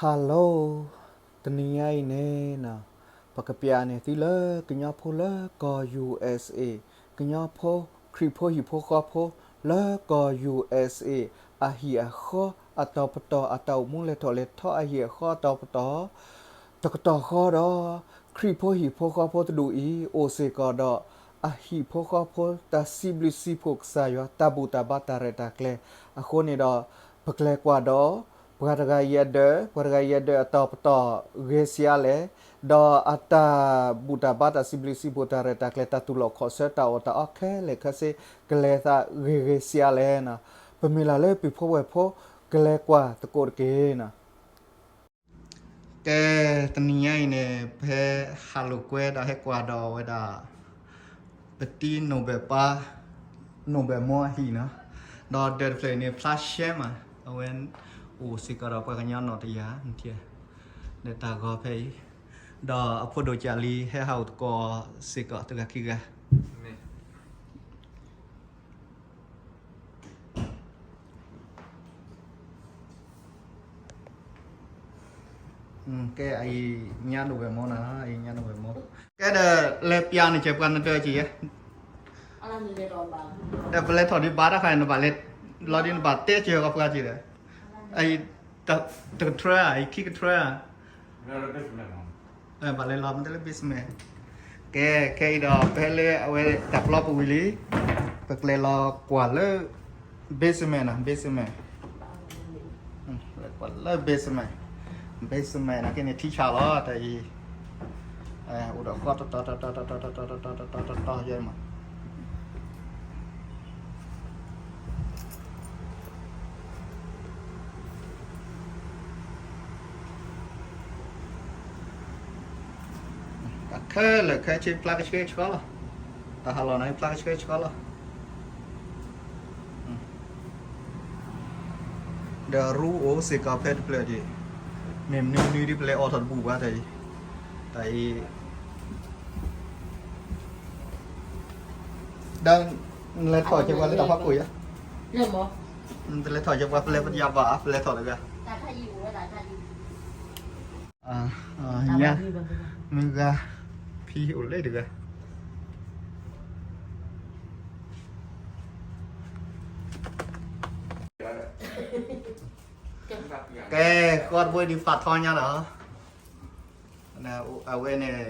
Hello, တနံၤညါအံၤန့ၣ် ပကပျးန့ၢ်သုလၢကညီဖိလၢကီၢ် ယူၣ်အ့ၣ်အ့း ကညီဖိ ခရံာ်ဖိဟံၣ်ဖိဃီဖိလၢကီၢ် ယူၣ်အ့ၣ်အ့း အဟံၣ်အဃီအတီၤပတီၢ် အတၢ်အိၣ်မူလဲၤထီၣ်လဲၤထီအဟံၣ်အဃီအတီၤပတီၢ် တကတီၢ်ဃီဒီး ခရံာ်ဖိဟံၣ်ဖိဃီဖိတဒူၣ်အံၤ အိၣ်စ့ၢ်ကီးဒီး အဟံၣ်ဖိဃီဖိတၢ်စံးဘျုးစံးဖှိၣ်ကစၢ်ယွၤ တၢ်ဘူၣ်တၢ်ဘါတၢ်ရဲၣ်တၢ်ကျဲၤအဃိန့ၣ်ဒီး ပကလဲၤကွၢ်ဒီး ပှၤတဂၤအံၤအဒၢး ပှၤတဂၤအံၤအဒၢးအတီၤပတီၢ်ဂ့ၤဆံးအါလဲၣ်, ဒီးအတၢ်ဘူၣ်တၢ်ဘါတၢ်စံးဘျုးစံးဖှိၣ်တၢ်ရဲၣ်တၢ်ကျဲၤ တၢ်တူၢ်လိာ်ခီၣ်ဆၢတၢ်အီၣ်တၢ်အီခဲလၢာ်ခဲဆ့ ကလဲၤသးဂ့ၤဂ့ၤဆံးအါလဲၣ်န့ၣ် ပမ့ၢ်လၢ်လၢပှၤဖှီၣ်ဝဲၢ်ဖိ ကလဲၤကွၢ်သကိးတက့ၢ်န့ၣ် ကဲ တနံၤညါအံၤန့ၣ် ပဟဲဟးလိာ်ကွဲဒီးဟဲကွၢ်ဒီးဝဲဒၣ် ပတံၤနိၣ်ဘၢၣ်ပၢ် နိၣ်ဘၢၣ်မိၢ်အဟံၣ်န့ၣ်, ဒီးဒၢးတဖျၢၣ်အံၤန့ၣ် ဖျါရှဲမး, အဝဲအိၣ်စ့ၢ်ကီးဒီးပှၤကညီနီၢ်တယၢ် ဒီးတၢ်ဂီၤဖဲအံၤ, ဒီးအဖိဒိၣ်ကၢ်လံ ဟဲဟးအိၣ်သကိးစ့ၢ်ကီးတဂၤခံဂၤ ကဲ အံၤညါနိၣ်ဘၢၣ်မိၢ်န့ၣ်, အံၤညါနိၣ်ဘၢၣ်မိၢ်, ကဲဒီးလဲၤပျးန့ၣ် ကဲပှၤနဒၢးက့ၤယဲ, ဒီးပလဲၤထီၣ်ဒံးဘၣ်တခါ နဘၣ်လဲၤလီၤဒ်နဘၣ်တဲက့ၤဃီပှၤက့ၤဒီး, အံၤ တကထြၢ အံၤခံကထြၢ ဘၣ်လဲၤလီၤမ့ၢ်တလၢ basement, ကဲ ခဲအံၤဒီး ပဟဲလၢအဝဲတၢ်ပျီပူၤဝံၤလံ, ပကလဲၤလီၤကွၢ်လၢ basement န့ၣ်, basement, ကွၢ်လၢ basement, basement န့ၣ်က့န့ၣ် ထံဆးလီၤ တၢ်အံၤ, အိၣ်ဒီးဃီတတီၤတတီၤတတီၤတတီၤတတီၤတတီၤယဲမး ခဲလၢာ်ခဲဆ့ဖျါကဆှဲဆှီလီၤ, တၢ်ဟးလီၢ်န့ၣ်ဖျါကဆှဲဆှီလီၤ, ဒီးရူအိၣ်စ့ၢ်ကီးဖဲတဖျၢၣ်ဒံး, မ့ၢ်မနုၤမနုၤဒ်ပလဲၤအိးထီၣ်တပူၤဘၣ်တၢ်အံၤ, တၢ်အံၤ ဒီးနလဲၤထီၣ်က့ၤပှၤလၢတၢ်ဖီခိၣ်ယါ, နလဲၤထီၣ်က့ၤပှၤပလဲၤပတယၤဘၣ် ပလဲၤထီၣ်တဂၤ, ညါ, မုၢ်ဂၤ, ဖံအိၣ်လၢတဂၤ ကဲ ဃီတဘိဒံးဖးထီညါလီၤ, အဝဲန့ၣ်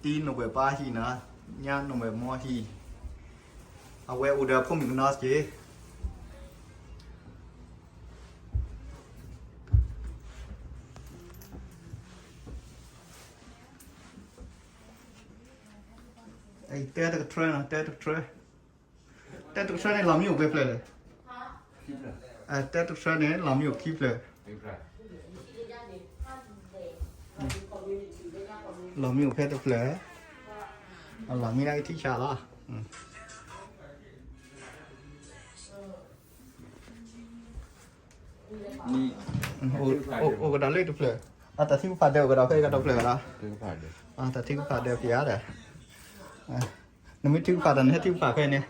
တံၤနိၣ်ဘၢၣ်ပၢ်ဟံၣ်န့ၣ်, ညါနိၣ်ဘၢၣ်မိၢ်ဟံၣ်, အဝဲအိၣ်ဒီးဖိမုၣ်ကနီၤက့ၤ တဲတကထြၢန့ၣ်, တဲတကထြၢ, တဲတကထြၢန့ၣ်လီၤမံအိၣ်ဖဲဖျၢၣ်လဲၣ်, တဲတကထြၢန့ၣ် လီၤမံအိၣ်ခံဖျၢၣ်, လီၤမံအိၣ်ဖဲတဖျၢၣ်, လီၤမံန့ၣ်က့ထံဆးလီၤ, အိၣ်ကဒီးလၢတဖျၢၣ်, အတၢ်ထုကဖၣ်ဒၢးအိၣ်ကဒီးဖဲကဒီးဖျၢၣ်ဒီး, တၢ်ထုကဖၣ်ဒၢးဖျါဒီး, နမ့ၢ်ထုကဖၣ်ဒီး နဟဲထုကဖၣ်ဖဲန့ၣ်,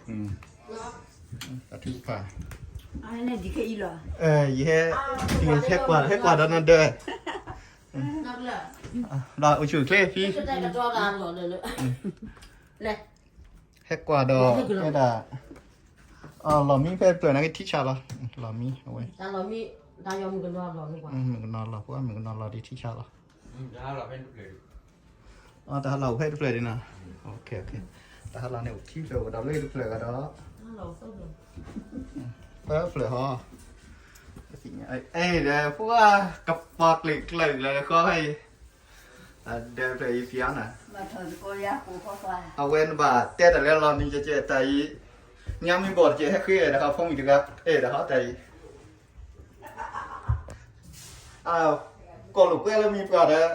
တၢ်ထုကဖၣ်, ယဟဲ, ဟဲကွၢ်, ဟဲကွၢ်ဒီးနဒၢး, ဒီးအိၣ်ဆူၣ်ချ့ဖံ, ဟဲကွၢ်ဒီး, လီၤမံဖဲတဖျၢၣ်န့ၣ်က့ထံဆးလီၤ, လီၤမံအဝဲ, မုၣ်ကနီၤလီၤဒ်ထံဆးလီၤ, တၢ်ဟးလီၤအိၣ်ဖဲတဖျၢၣ်ဒံးနီၤ, တၢ်ဟးလီၤန့ၣ်အိၣ်ခံဖျၢၣ် အိၣ်ကဒီးလၢတဖျၢၣ်ကဒီး, ဖဲဖျၢၣ်ဟီ, အဲၣ်ဒီး ပှၤကပီၤကျ့ၣ်ကျၢၢ်လၢဃီဖဲအံၤ, အဒၢးဖျၢၣ်အံၤဖျါန့ၣ်, အဝဲနဘၣ်တဲတၢ်လၢလီၤနံၤကဲကဲတၢ်အံၤ, ညါမ့ၢ်ဘီၣ်တကဲဟဲဃ့အဲၣ်ဒၣ်ဃီ ဖိမုၣ်တဂၤအဲၣ်ဒၣ်ဃီတၢ်အံၤ ကီၢ်လိာ်ကွဲလၢမံၤပှၢ်ဒီး,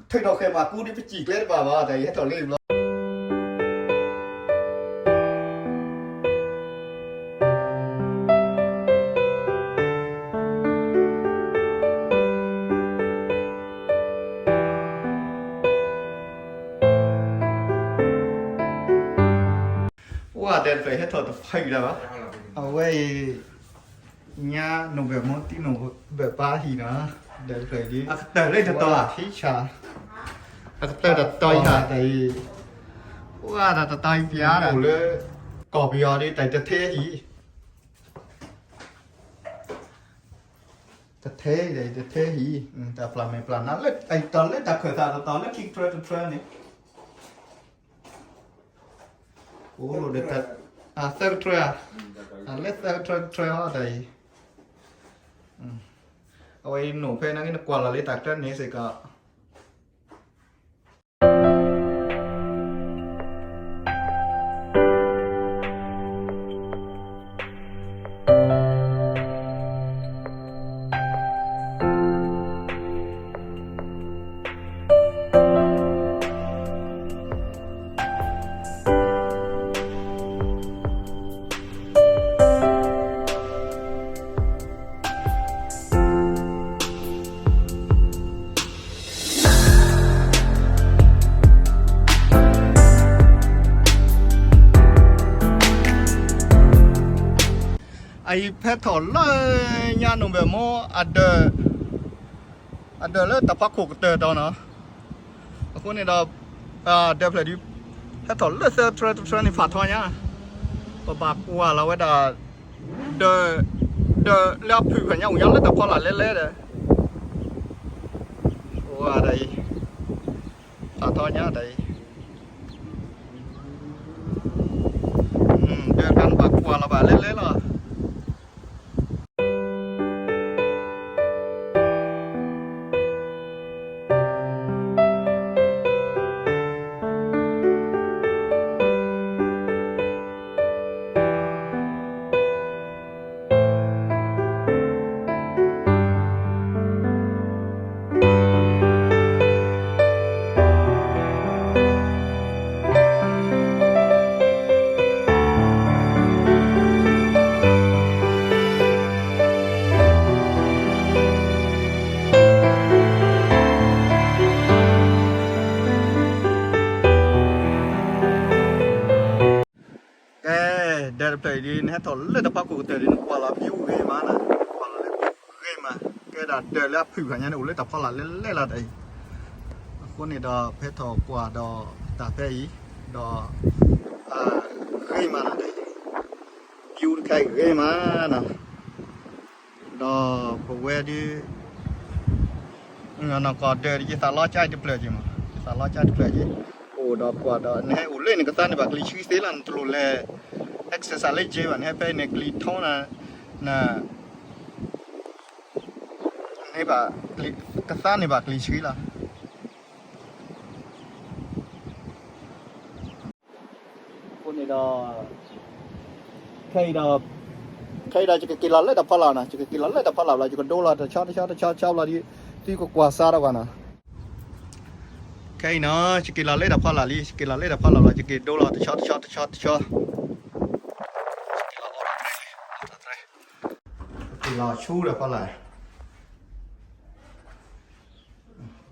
ထုးထီၣ်ဃဲၤမၤကူဒ်ပစံၣ်ကျဲတဘၣ်ဘၣ် တၢ်အံၤဟဲထီၣ်လၢဘျီ အိၣ်အဒဲးတဖျၢၣ်ဟဲထီၣ်တဖၣ်အံၤဒၣ်ဘၣ်, အဝဲအံၤ ညါနိၣ်ဘၢၣ်မိၢ် တံၤနိၣ်ဘၢၣ်ပၢ်ဟံၣ်နီၤ, ဒီးဖဲဒ် အကတၢၢ်လၢတတီၤ ထံဆၣ် အကတၢၢ်တတီၤအံၤ တၢ်အံၤ ဝဲဒၣ်တတီၤအံၤပျါဒီး အိၣ်လၢ ကီၢ်ပယီၤဒ်တၢ်တထဲဟံၣ် တထဲအံၤ တထဲဟံၣ် တၢ်ပျၢ်မဲာ်ပျၢ်နါလၢ အံၤတၢ်လၢတၢ်ခၢၣ်သးတတီၤလၢခံကထြၢတထြၢန့ၣ် အိၣ်ဒီး သၢကထြၢ လၢသၢကထြၢတထြၢဟီတၢ်အံၤ အဝဲအံၤနိၣ်ဖဲန့ၣ် နကွၢ်လီၤလၢတၢ်ကျဲန့ၣ်စ့ၢ်ကီး အအံၤဖဲထီၣ်လၢညါ November အဒၢး အဒၢးလၢတၢ်ဖီခိၣ်ကတၢၢ်တီၤနီၤ အဃိန့ၣ်ဒီး ဒၢးဖျၢၣ်ဒ် ဟဲထီၣ်လၢသၢထြၢတထြၢန့ၣ် ဖးထီညါ ပဘၣ်ကွၢ်လီၤဝဲဒၣ် ဒၢး ဒၢးလၢအဖုၣ်ဖဲညါ အိၣ်ညါလၢတၢ်ဖီလာ်လဲၢ်လဲၢ်ဒီး အိၣ်ဝဲဒၣ်အံၤ ဖးထီညါတၢ်အံၤ ဒၢးတၢ်နဘၣ်ကွၢ်လီၤဘၣ်လဲၢ်လဲၢ်လီၤ. ကဲ ဒၢးတဖျၢၣ်အံၤဒ် နဟဲထီၣ်လၢတၢ်ဖီခိၣ်ကတၢၢ်ဒ် နကွၢ်လီၤ view ဂ့ၤမးနီၤ ကွၢ်လီၤလၢ view ဂ့ၤမး ကဲဒၣ်ဒၢးလၢအဖုၣ်ဖဲညါန့ၣ် အိၣ်လၢတၢ်ဖီလာ်လဲၢ်လဲၢ်လီၤတၢ်အံၤ အဃိန့ၣ်ဒီး ဖဲထီၣ်ကွၢ်ဒီးတၢ်ဖဲအံၤ ဒီး ဂ့ၤမးနီၤတၢ်အံၤ view တခါအံၤဂ့ၤမးနီၤ ဒီးပဝဲဒ် နီၢ်ကီၢ်ဒၢးဒ် ယသးလီကၠါတဖျၢၣ်က့ၤမး ယသးလီကၠါတဖျၢၣ်က့ၤ အိၣ်ဒီးကွၢ်ဒီး နဟဲအိၣ်လၢန့ၣ် ကသါန့ၢ်ဘၣ်ကျံဆှံသ့လီၤ နတလိၣ်လဲၤ exercise လၢက့ဘၣ် နဟဲဖဲန့ၣ်ကျံထီနၤ န န့ၢ်ဘၣ် ကသါန့ၢ်ဘၣ်ကျံဆှံလီၤ. အဃိန့ၣ်ဒီး ခဲအံၤဒီး ခဲအံၤဒီး ယကက့ၤလီၤလၢတၢ်ဖီလာ်နီၤ ယကက့ၤလီၤလၢတၢ်ဖီလာ်ဘျီ ယကဒိလီၤတဆီတဆီတဆီတဆီဘျီဒီး သုကကွၢ်စါထီၣ်ကွၢ်နီၤ. ခဲအံၤနီၤ ယက့ၤလီၤလၢတၢ်ဖီလာ်လံ ယက့ၤလီၤလၢတၢ်ဖီလာ်ဘျီ ယကဒိလီၤတဆီတဆီတဆီတဆီ က့ၤလီၤဆူတၢ်ဖီလာ်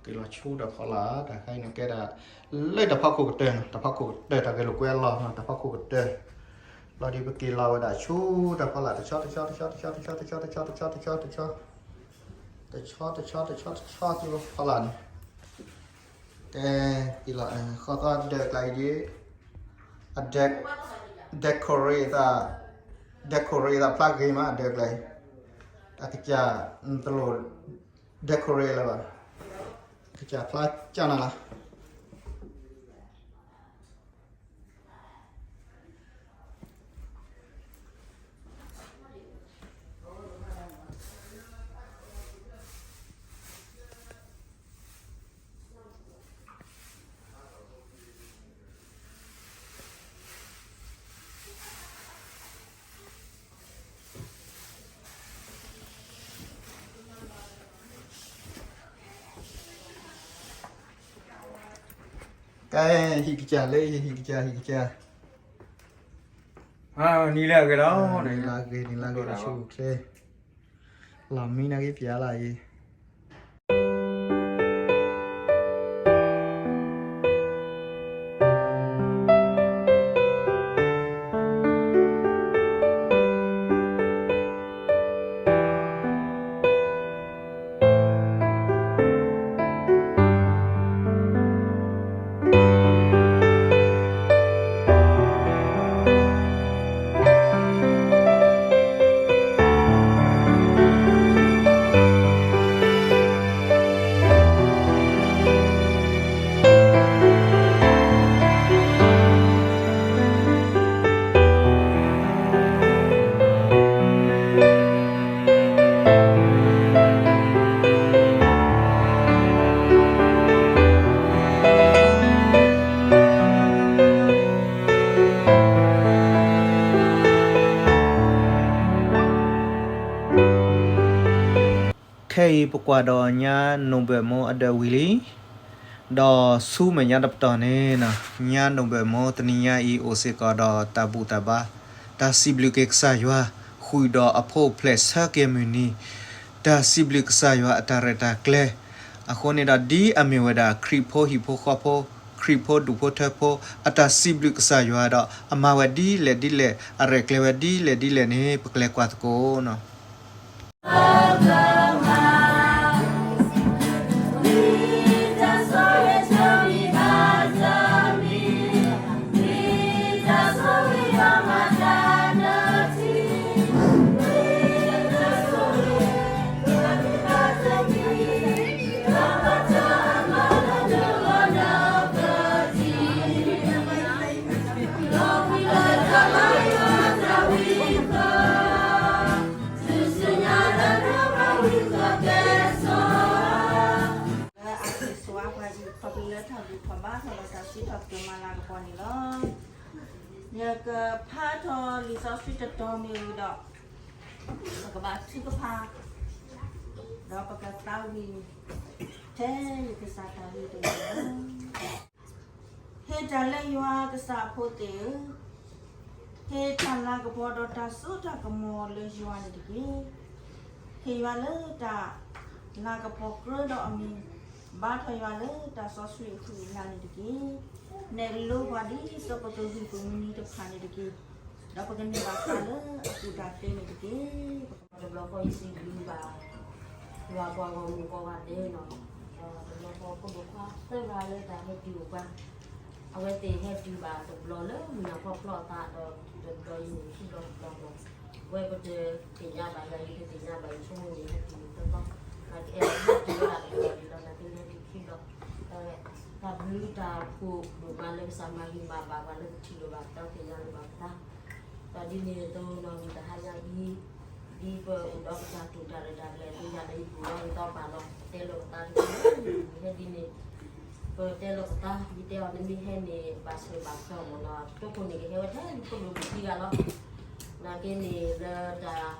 က့ၤလီၤဆူတၢ်ဖီလာ် တၢ်ခဲအံၤန့ၣ်ကဲဒၣ် လၢတၢ်ဖီခိၣ်ကတၢၢ်နီၤ တၢ်ဖီခိၣ်ကတၢၢ် တၢ်ဂဲၤလိာ်ကွဲအလီၢ်နီၤ တၢ်ဖီခိၣ်ကတၢၢ် ဘျီဒီးပက့ၤလီၤဝဲဒၣ်ဆူတၢ်ဖီလာ် တဆီတဆီတဆီတဆီတဆီတဆီတဆီတဆီတဆီတဆီ တဆီတဆီတဆီတဆီတဆီ ဖီလာ်န့ၣ် ကဲ က့ၤလီၤ ဃီသီဒၢးကျါအံၤဒ် အ decorate သး decorate သးဖျါဂ့ၤမး အဒၢးကျါအံၤ အကစၢ် နတလိၣ် decorate လၢၤဘၣ် ကစၢ်ဖျါကၢ်နၤလီၤ. ကဲ ဟံၣ်ကစၢ်လၢ ဟံၣ်ကစၢ် ဟံၣ်ကစၢ် နံၤလၢအဂ့ၤလီၤ နံၤလၢအဂ့ၤ နံၤလၢအဂ့ၤ တဆူၣ်ချ့ လီၤမံနၤဂ့ၤပျါလၢအံၤ ခဲအံၤပကွၢ်ဒီးညါနိၣ်ဘၢၣ်မိၢ်အဒၢးဝံၤလံ, ဒီးဆူမဲာ်ညါတပတီၢ်န့ၣ်, ညါနိၣ်ဘၢၣ်မိၢ်တနံၤညါအံၤအိၣ်စ့ၢ်ကီးဒီးတၢ်ဘူၣ်တၢ်ဘါ, တၢ်စံးဘျုးက့ၤကစၢ်ယွၤ, ဃုာ်ဒီးအဖိဖျဲးဆၢက့ၤမုၢ်နံၤ, တၢ်စံးဘျုးကစၢ်ယွၤအတၢ်ရဲၣ်တၢ်ကျဲၤ, အဃိန့ၣ်ဒီးဒ်အမ့ၢ်ဝဲဒၣ် ခရံာ်ဖိဟံၣ်ဖိဃီဖိ, ခရံာ်ဖိဒူၣ်ဖိထၢဖိ, အတၢ်စံးဘျုးကစၢ်ယွၤဒီး အမၤဝဲဒ်လဲၣ်ဒ်လဲၣ်, အရဲၣ်ကျဲၤဝဲဒ်လဲၣ်ဒ်လဲၣ်န့ၣ် ပကလဲၤကွၢ်သကိးနီၤ. လၢအကဆိၣ်အါပှၤအံၤ ခီဖျိလၢတၢ်ဘူၣ်ထီၣ်ဘါထီၣ်ဒီးတၢ်စံးထီၣ်ပတြၢၤမၤလၤကပီၤန့ၣ်လီၤ. ယကဖးထီၣ်လံာ်စီဆှံတတီၤမ့ၢ်ဝံၤဒီး ပကဘၣ်ထုကဖၣ် ဒီးပကသးဝံၣ် ထဲလံာ်ကစၢ်တၢ်ဂ့ၢ်တမံၤလီၤ. ဟ့ၣ်တၢ်လၢယွၤကစၢ်အဖိသ့ၣ်ဧၢ, ဟ့ၣ်တၢ်လၤကပီၤဒီးတၢ်စိတၢ်ကမီၤလၢယွၤန့ၣ်တက့ၢ်. ဟ့ၣ်ယွၤလၢတၢ်လၤကပီၤကြၢးဒီးအမံၤ, ဘါထီၣ်ယွၤလၢတၢ်စီဆှံအဃံအလၤန့ၣ်တက့ၢ်. နဲၣ်လိပှၤဒ်သိးပကဂံၢ်ပမုၢ်နံၤတဖၣ်န့ၣ်တက့ၢ်. ဒီးပကန့ၢ်ဘၣ်ပှၤလၢအကူၣ်တၢ်သ့န့ၣ်တက့ၢ်. တဘျီဃီယစံးဘျုးဘၣ် ယွၤပှၤဂီၢ်မုၢ်ကိးဂၤဒဲးနီၤ, ဒီးတဘျီဃီဖိဒိၣ်ခွါသၢဂၤလၢတၢ်ဟဲတုၤအိၣ်ပှၤ, အဝဲသ့ၣ်ဟဲတုၤဘၣ်တဘျီလၢမုၢ်နၤခီဖျိအသးဒီး တဘျီယန့ၣ်ခံဘျီတဘျီဘျီ, အဝဲပတသ့ၣ်ညါဘၣ်ယၤ ယတသ့ၣ်ညါဘၣ် ယဆိကမိၣ်န့ၣ်ဟဲတုၤတဘျီ, နာ်က့အဲၣ်ဒိးဟဲတုၤဝဲဒၣ်တဘျီဒ်လီၤ နာ်က့ဟဲတုၤခံဘျီ, တၢ်ဘျုးတၢ်ဖှိၣ်ဒိၣ်မးလၢကစၢ်မၤဂ့ၤမၤဘၣ်ပှၤလၢပထံၣ်လိာ်ဘၣ်ပသး သ့ၣ်ညါလိာ်ဘၣ်ပသး ဒီးဒ်န့ၣ်အသိးနီၢ်မုၢ်တဟါညါအံၤ, ဒ်ပအိၣ်ဒီးပတၢ်တိာ်တၢ်ရဲၣ်တၢ်ကျဲၤအသိး ယၤလၢယပူၤလီၤယသီပာ်လီၤ ပတဲလိာ်ပသးတက့ၢ်လၢ ဟဲဒ်န့ၣ်, ပတဲလိာ်ပသး ယတဲအီၤ နမ့ၢ်ဟဲန့ၣ် ဘၣ်ဆၢဘၣ်ဖျီမ့ၢ်နီၤ တိခိၣ်န့ၣ်ကဟဲဝဲထဲလံခိၣ်လိၤပခံဂၤလီၤ. နာ်က့န့ၣ်လၢတၢ်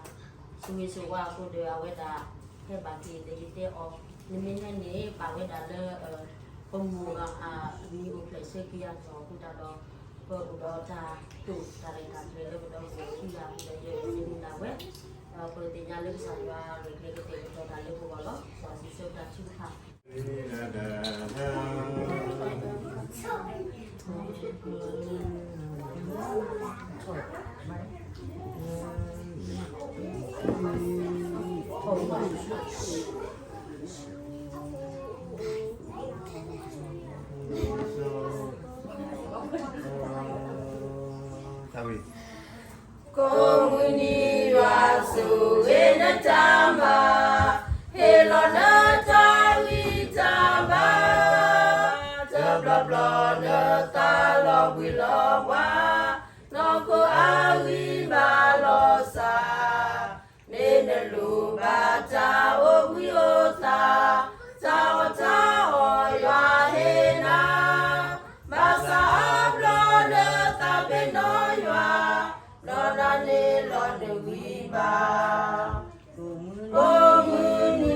ဆိၣ်ဂ့ၤဆိၣ်ဝါအဃိဒီး အဝဲဒၣ် ဟဲဘၣ်က့ၤဒီးယတဲအီၤ, နမ့ၢ်ဟဲန့ၣ် ပာ်ဝဲဒၣ်လၢ ပမိၢ်ဒီးအမံၤအိၣ်ဖျဲၣ်ဆၢက့ၤယၤထီၣ်အဃိသတးဒီး ပအိၣ်ဒီးတၢ်တိာ်တၢ်ရဲၣ်တၢ်ကျဲၤလၢပဒီပုၢ်ဝဲၢ်ခံဂၤအဃိဒီး ယဲယမံၤဒၣ်ဝဲ, ဒီးပသ့ၣ်ညါလၢကစၢ်ယွၤရဲၣ်ကျဲၤကတဲာ်ကတီၤတၢ်လၢပဂီၢ်လီၤ. စီဆှံဆၢတၢ်ထုကဖၣ် ကိးမုၢ်နံၤယွၤဆိၣ်ဂ့ၤနတၢ်မၤ, ဟ့ၣ်လီၤနတၢ်ဂံၢ်တၢ်ဘါ, တဘျီဘျီနသးလီၤဘှံးလီၤဘှါ, နီၢ်ခိအဂံၢ်ဘါလီၤစၢ်, မ့ၢ်နလိၣ်ဘၣ်တၢ်အိၣ်ဘှံးအိၣ်သါ, တၢ်အီၣ်တၢ်အီယွၤဟ့ၣ်နၤ, ဘၣ်ဆၣ်အါဘျီနသးပ့ၤနီၣ်ယွၤ, ဒီးနၤန့ၣ်လီၤနဂံၢ်ဘါ ကိးမုၢ်နံၤ,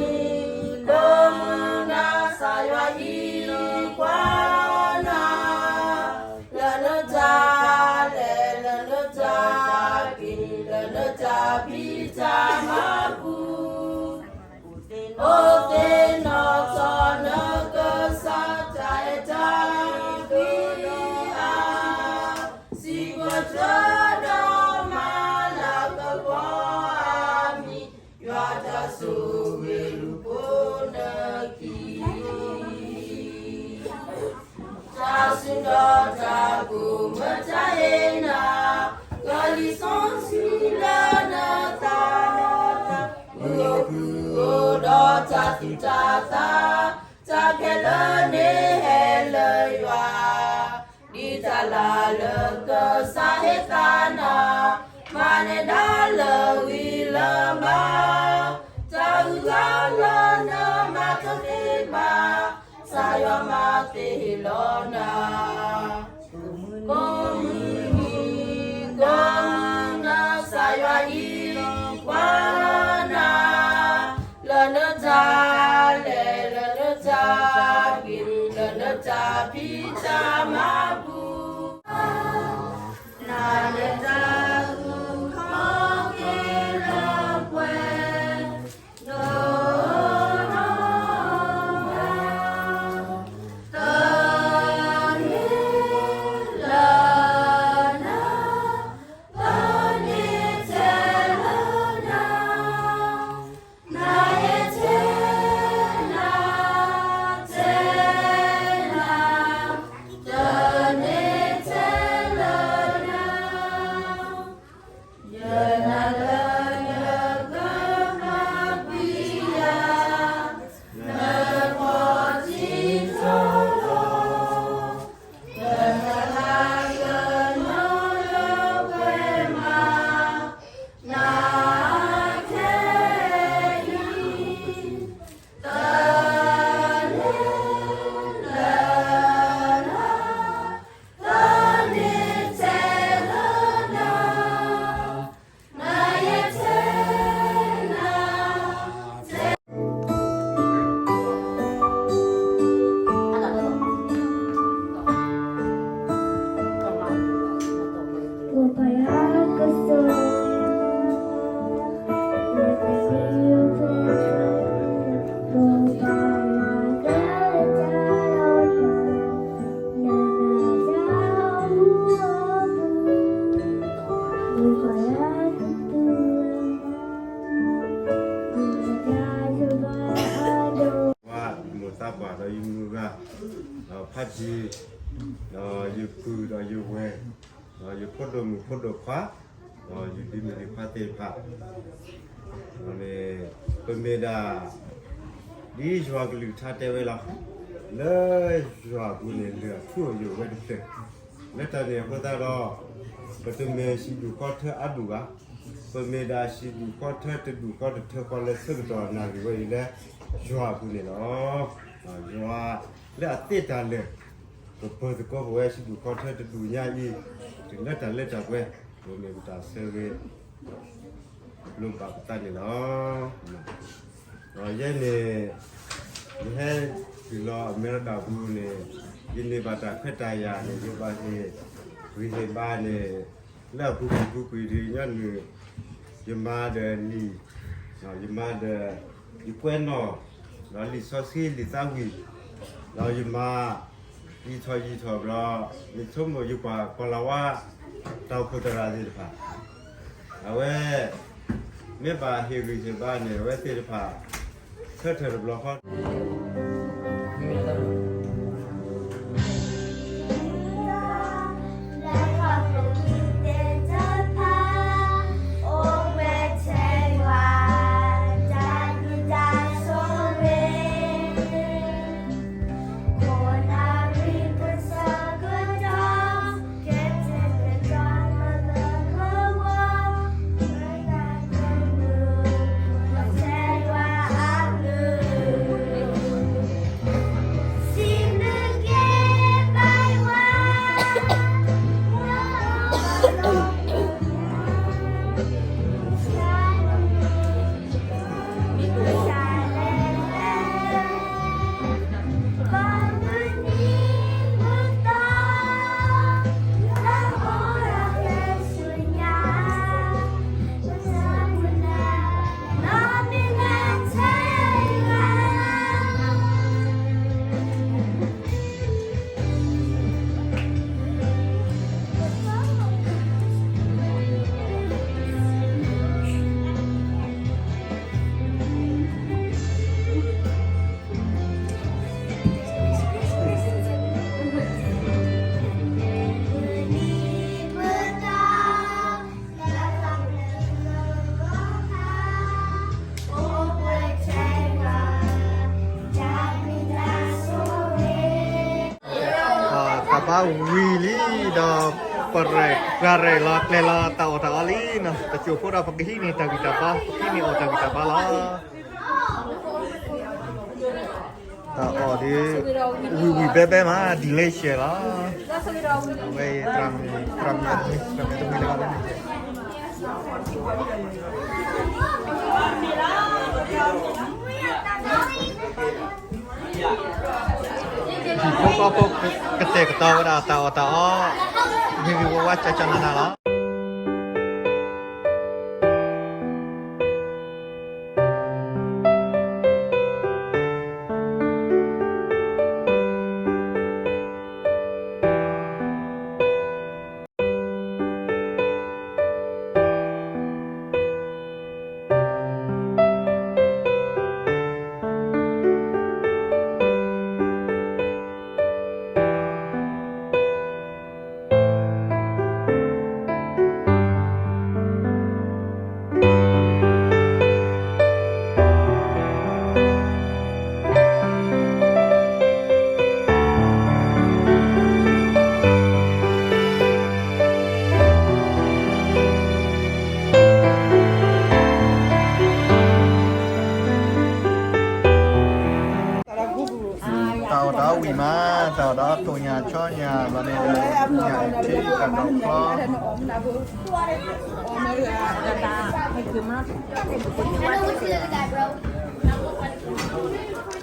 ကိးမုၢ်နၤ ကစၢ်ယွၤဟံးကွၢ်နၤ, လၢနတၢ်လဲၤ လၢနတၢ်က့ၤ လၢနတၢ်ဖံးတၢ်မၤပူၤ, အိၣ်သ့ၣ်နီၣ်ထီၣ်နကစၢ်တၢ်အဲၣ်တၢ်ကွံအါ, စံးဘျုးကစၢ်ဒီးမၤလၤကပီၤအမံၤ, ယွၤတၢ်ဆိၣ်ဂ့ၤလူၤပိာ်နခံ တၢ်ဆူၣ်ဒီးတၢ်ကိၢ်မတၤဟ့ၣ်နၤ, ကလံၤစီဆှံလၢနသး, မုၢ်အိၣ်ခုၣ်အိၣ်ဒီးတၢ်သူၣ်တၢ်သး, တၢ်ခဲလၢာ်န့ၣ်ဟဲလၢယွၤ, ဒ်တၢ်လၢ်လၢကစၢ်ဟ့ၣ်သးနၤ, မၤနၢၤဒၣ်လၢဂံၢ်လၢဘါ, တၢ်အုၣ်အသးလၢနမၤတသ့ဘၣ် ကစၢ်ယွၤမၤသ့ဟ့ၣ်လီၤနၤ, ကိးမုၢ်နံၤ, ကိးမုၢ်နၤ ကစၢ်ယွၤဟံးကွၢ်နၤ, လၢနတၢ် ဖံတၢ်မၤပူၤ, နၤလၢတၢ်အုၣ်ခီၣ်က့ၤလၢပှဲၤ, ဒိၣ်နီၢ်ဂၤ, တၢ်န့ၣ်လၢနၤ, တၢ်န့ၣ်ထဲလၢနၤ နၤယဲထဲနၤ, ထဲနၤ, တၢ်န့ၣ်ထဲလၢနၤ, ယနာ်လၢနကဃၣ်ကွံာ်ယၤ, နကီၢ်ထံထီၣ်လီၤ ဝါ ယမိၢ်သးပှၢ်ဒီးယမုၢ်ဂၤ, ဒီးဖါတံၢ်, ဒီးယပုၢ်ဒီးယဝဲၢ်, ဒီးယဖိဒိၣ်မုၣ်ဖိဒိၣ်ခွါ, ဒီးယဒုးမုၢ်ဒုးခွါသ့ၣ်တဖၣ်, ဒီးန့ၣ် ပမ့ၢ်ဒၣ် ဒ်ယွၤကလုၢ်ကထါတဲဝဲလီၤ, လၢယွၤအပူၤန့ၣ် လုၢ်အထူအယိာ်ဝဲတဖျၢၣ်, လၢတၢ်န့ၣ်အဃိသတးဒီး ပတမ့ၢ်ဟံၣ်ဒူၣ်ဃီထၢအါဒူၣ်ဘၣ်, ပမ့ၢ်ဒၣ်ဟံၣ်ဒူၣ်ဃီထၢတဒူၣ်ဃီတထၢဃီလၢဆၢကတီၢ်နၣ်ရံၣ်ဝဲအံၤလၢယွၤအပူၤန့ၣ်လီၤ. ယွၤလၢအသ့တၢ်လၢာ် ကပၢၤသကိးပဝဲဟံၣ်ဒူၣ်ဃီထၢတဒူၣ်ညါအံၤ, တုၤလၢတၢ်လၢတၢ်ပှဲၤ, ပမ့ၢ်ပတၢ်ဆၢဂ့ၤ လိၣ်ဘၣ်ပသးန့ၣ်လီၤ. ဒီးယဲန့ၣ် ယဟဲတုၤလီၤအမဲရကၤပူၤန့ၣ်, ယန့ၢ်ဘၣ်တၢ်ခွဲးတၢ်ယာ်န့ၣ် ယဘၣ်ဟ့ၣ်ဂံၢ်ဟ့ၣ်ဘါန့ၣ်, လၢအပူၤကွံာ်ပူၤကွံာ်ဒ်ညီနုၢ်, ယမါဒီးလံာ်, ယမါဒီး ယကွဲးနီၣ်, ဒီးလံာ်စီဆှံလံာ်သးဝံၣ်, ဒီးယမါ ယံာ်ထီၣ်ယံာ်ထီၣ်ဘျီ, ယဆိကမိၣ်ယကွၢ်ကီၤလၤဝါ တၢ်အိၣ်ဖှိၣ်သရၣ်သ့ၣ်တဖၣ်, အဝဲ မ့ၢ်ဘၣ်ဟ့ၣ်ဂံၢ်ဟ့ၣ်ဘါန့ၣ် အဝဲသ့ၣ်တဖၣ် ဆၢထၢၣ်တဘျီဃီ တၢ်ဘါဝံၤလံဒီး ပရဲၣ်ကျါရဲၣ်လီၤကျဲၤလီၤတၢ်အီၣ်တၢ်အီလံနီၤ, ပစိာ်ဖိဒီးပကဟံးန့ၢ်တၢ်ဂံၢ်တၢ်ဘါ, ပကဟံးန့ၢ်အီၣ်တၢ်ဂံၢ်တၢ်ဘါလီၤ. တၢ်အီၣ်ဒ် ဝံၤဝံၤဘဲဘဲမး delicious လီၤ. အဝဲ တြၢ်မံၤ တြၢ်မံၤတမံၤ တြၢ်မံၤတမံၤလၢ တ ဟံၣ်ဖိဃီဖိကတဲာ်ကတီၤဝဲဒၣ်တၢ်အီၣ်တၢ်အီ ဂ့ၤဂ့ၤဝါဝါ ကၠီကၠီနးနးလီၤ. တၢ်အီၣ်တၢ်အီဝံၤမး, တၢ်အီၣ်တၢ်အီတိၢ်ညၣ်ဆီညၣ်လီၤန့ၣ်, ညၣ်အထံတၢ်ဒိးဖျီ.